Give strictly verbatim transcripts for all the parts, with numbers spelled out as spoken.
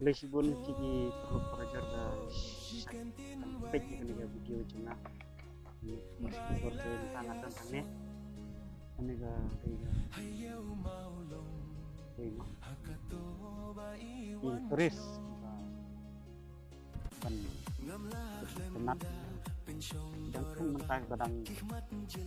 Khublei shibun ki ki paralok parajor ba sha kan peit ïa kane ka video jong nga. Ni por por te ta na tan tang ne. Kane ka kane ka kane ma interest ba ban tynat dang thung mynta ba dang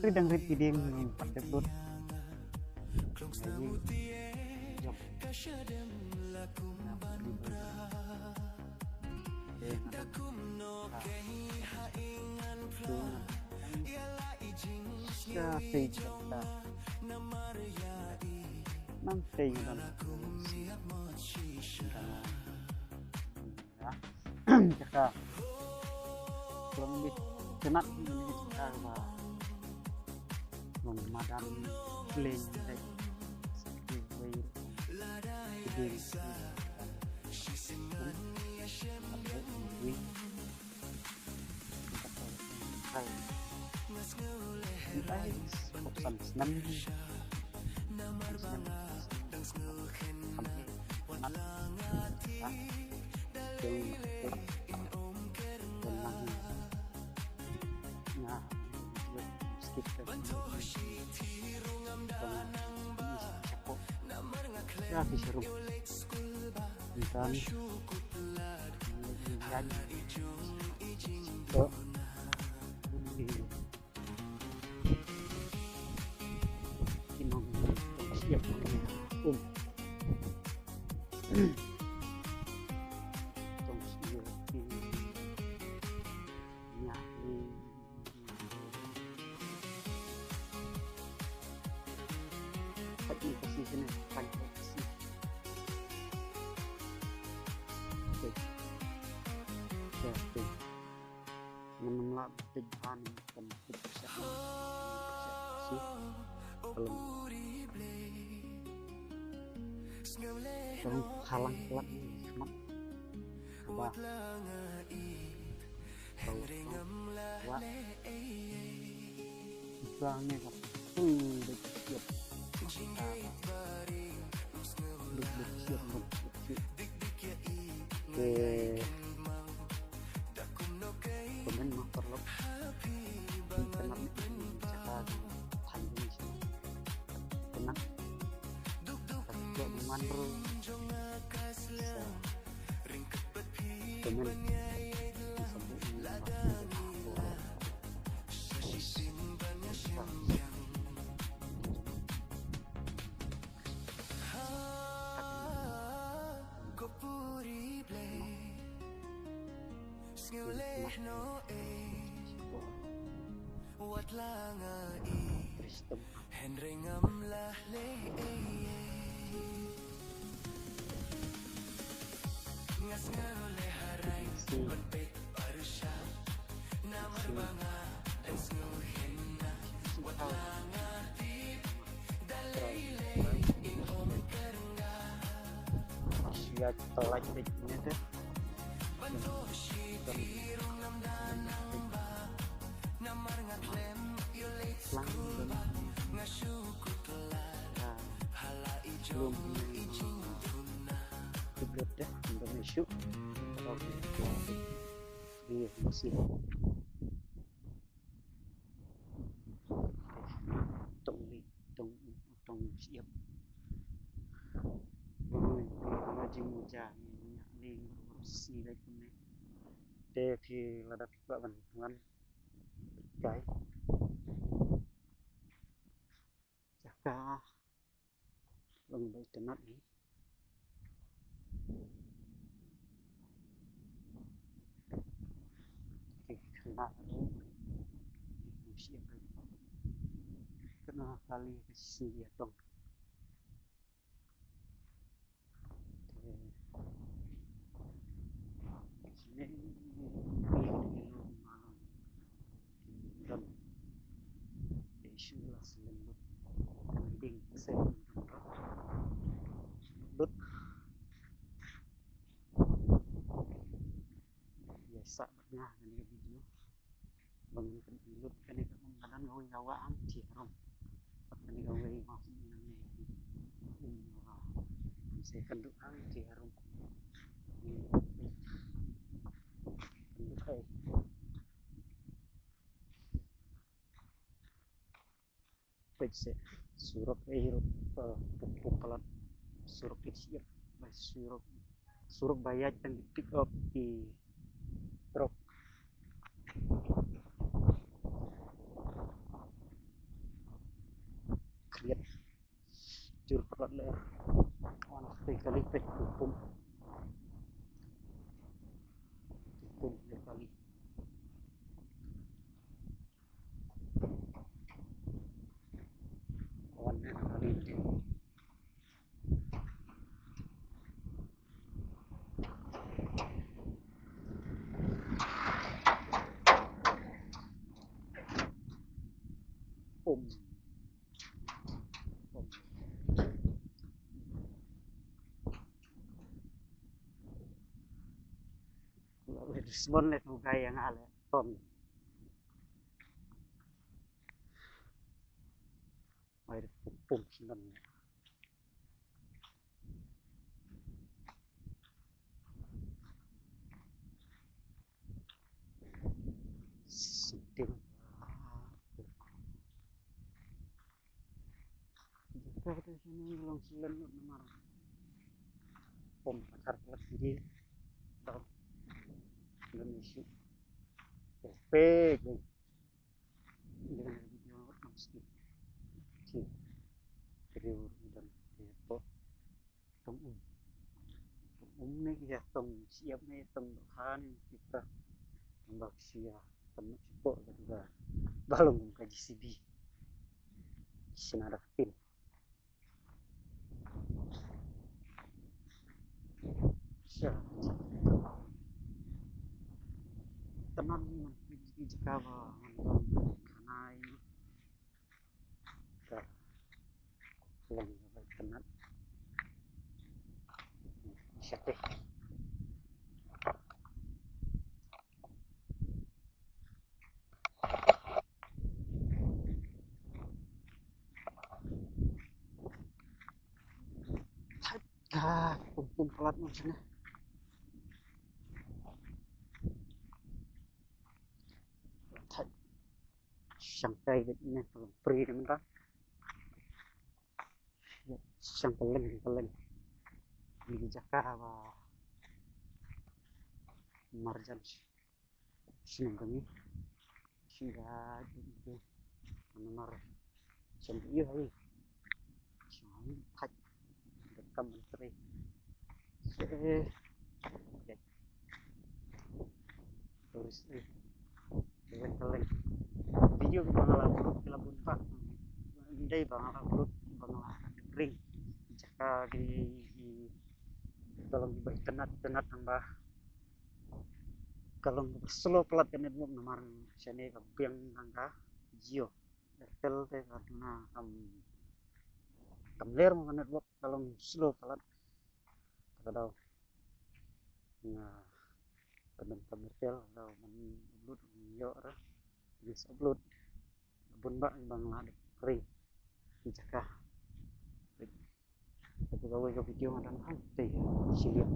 ri dang rit ki dieng ngin pat dep lut. Ngi jop. Sha sei kata. Nang sei ngan. Jaka long bit tynat ni jaka ba long madan pleng dei. Dei. Dei. Dei. Dei. Dei. Ngan ym lah bteng bha ne kan bteng pyrshah. Shi. Kalau. Kalau halang kelak ni khmat. Ba. Kalau wa. Ba ngi ka full dei siap. Dei siap, dei siap. Te. Comment ma paralok. Comment ma paralok. Comment. Comment. Belum. Belum dah, belum masuk. Okey. Iya, masih. Tong ni, tong, tong siap. Oi, oi, jing ja ni, ni, si dei kumne. Te phi lada phi kwah ban wan. Kai. Jaka long ba itynnat hi. Ki khynnah hi. Ki shu ïa ka khynnah kali ka shu ïa tong. Lut. Ïa sah bad nga kane ka video. Ba ngan kynduh lut kane ka um, nga don kawei ka wah hangtei harum. Bad kane kawei ma um nangne. Um, wah. Ngan sa kynduh hangtei harum. Ngi peit se surok ei rok, eh, puk puk palat surok ei siap, ba surok, surok ba ïaid tang ki pick up ki truck. Kriat jur palat le. Wan te kali peit puk puk. Puk puk le kali. Wan te kali peit. Pum. Pum. Dusmon le tu gai yang ale. Pum. Ai pum pum sinan. Sinting. Jaka te sini long silen lut namar. Pom pakar kelas diri. Tau. Silen isi. Perfect. Dengan video nang skip. Ci. Video dan tepo. Tong um. Tong um ne ki ya tong siap ne tong dohan ki pra. Tong bak sia. Tong sipo ka juga. Balong ka J C B. Sina da pin. Sha. Taman ni man ni jaka ba man don kanai. Ka. Lang ba kanat. Sha te. Ah, pum pum palat mo sini. Thait. Shang kai bit ne, free ne mynta. Shang peleng peleng. Ni jaka ba marjan. Sini kami. Sini ada itu. Nomor. Sini iya hai. Sini thait. Rekam menteri. Eh. Turis eh. Leng leng. Video ki ba nga la upload ki la bun bha. Ndei ba nga la upload ki ba nga la ring. Jaka ki, ki ka long ki ba itynnad itynnad nang ba ka long slow palat ka network namar shane ka biang nang ka Jio. Airtel te ka na kam kam ler mo ka network ka long slow palat. Ka daw nga ka dang kam Airtel daw man upload ïoh ra. Please upload. Bun ba bang la dep ring. Ki jaka. Te ka wei ka video nga dang hang te shiliang.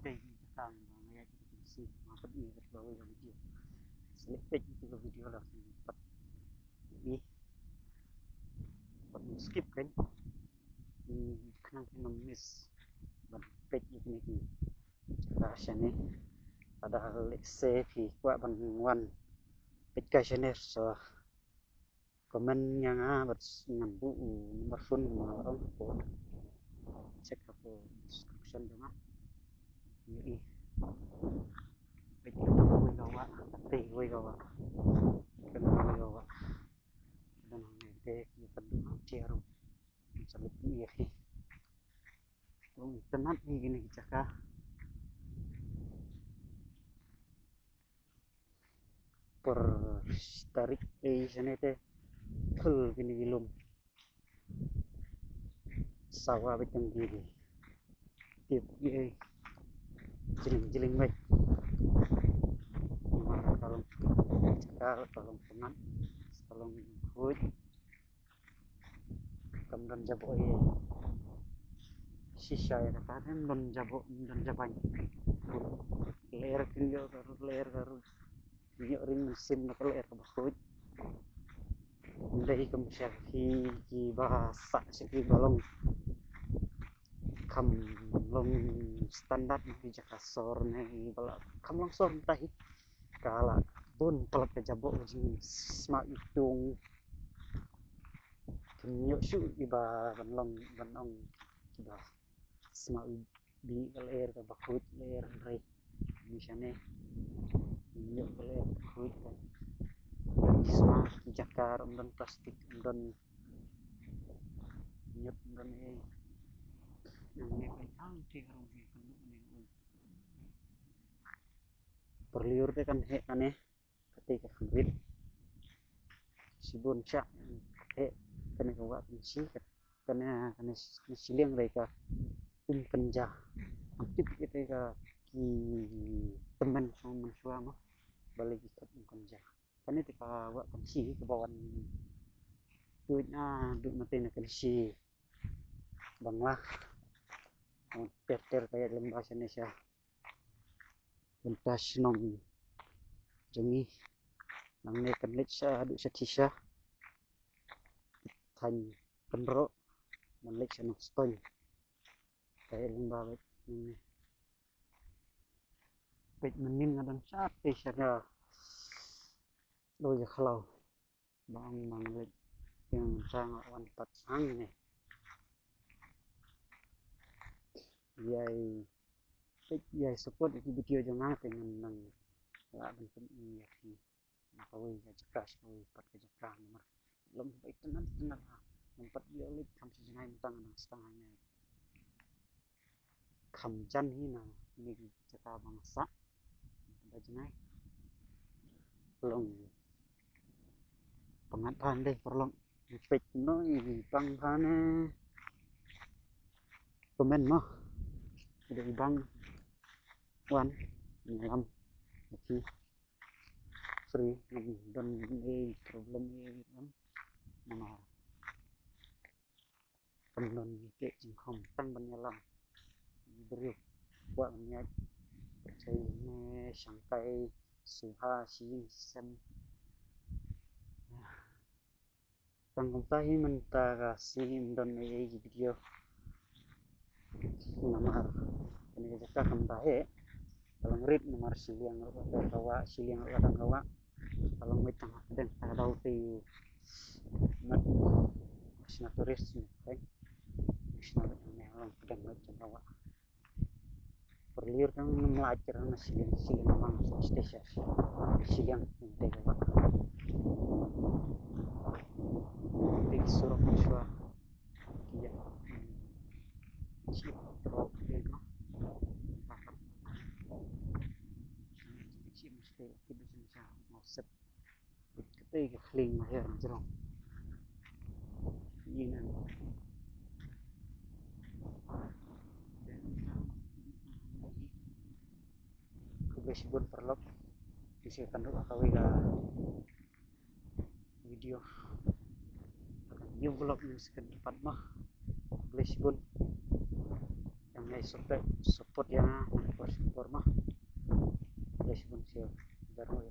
Te ki jaka nga ïa ki si ma pat i ka wei ka video. Select page itu ka video la pat i. Pat skip kan. I khnang ki nang miss ban page i kine ki. Ka shane. Ada let's say phi kwah ban wan page ka shane so comment ïa nga bad ngan buh u number phone ma la ong ko. Check hapoh description jong nga. Ïohi. Peit ka wei ka wah, ka tei wei ka wah. Ka wei ka wah. Ka dang hangta ki ka dum ha chair. Sa leit ïa hi. Long itynnad hi kine ki jaka. Por tarik ei sene te khul kine ki lum. Sawa bit tang ki tip ei jiling jiling bai. Mar kalong jaka kalong penat kalong khuid. Kam don jabo ei shisha ïa kata ne don jabo don jaban. Ler kin yo karu ler karu. Ïoh ring mynsiem na ka lyer kaba khuid. Dei kam sha ki, ki ba sah sha ki ba long, kam long standard na ki jaka sor ne ba la kam long sor mynta hi. Ka la bun palat ka jaboh ka jingsma itung. Kim ïoh shuh ki ba ban long ban ong ki ba sma u bi ka lyer ka ba khuid lyer rei. Ni shane ïoh ka lyer ka khuid ka sma ki jaka ym don plastik ym don nyut ym don ei. Nang ne kai kang te ka rong hi kan ne u perliur te kan he kane. Kata ka kham rit. Shibun sha. Eh, kane ka wah kan shi, kane, kane, kane shiliang dei ka um kan ja. Tip kita ka ki temen sama mensuama. Balik ikut um kan ja. Kane te ka wah kan shi, ka bawan. Duit na, duit mati na kan shi. Bangla. Ter ter kaya lembah sana sha. Bynta shnong jong ngi. Nangne kan leit sha haduh sha Tisha. Thaiñ Kynroh man leit sha Nongstoiñ. Kaei lyngba beit nangne. Beit mynnin nga don sha Tisha ka Doi ka khlaw. Ba ong ba nga leit tieng sa nga wan pat hangne. Ïai peit ïai support ïa ki video jong nga te ngan nang lah ban pyn-i ïa ki na kawei ka jaka sha kawei pat ka jaka namar long ba itynnat itynnat ha. Ngan pat ïoh leit kham sha jngai mynta ngan nang sdang hangne. Kham jan hi na kine ki jaka ba nga sah. Ba jngai long pyngngad phan dei paralok. Peit noh i bang phan eh. Comment mo. Ida i bang wan ïalam. Okay. Free, ngam don ei problem ei lam. Namar kam don ïa ki jingkhom tang ban ïalam. Briew kwah ban ïaid pyrthei ne shangkai suha shi ïing sem. Tang kumta hi mynta ka sngi ym don ei ei ki video. Namar kane ka jaka kam da heh. Ka long rit namar shiliang ruh ka wah, shiliang ruh ka dang ka wah. Ka long wei tang ha pdeng, ka daw te mat shna tourist ne. Shna wei tang ne long pdeng wei tang ka wah. Perlir kan mlaj kan na shiliang shiliang mang station shiliang te ka wah. Big surok shwa. Iya. Chip rock te no. Chip mesti kita bisa mau set. Kata ka khling ma her jrong. Ina. Khublei shibun paralok. Bisi kan ruh kawei ka video. New vlog ni second part ma. Khublei shibun. Yang ngai support support yang support ma. Khublei shibun sio. Baru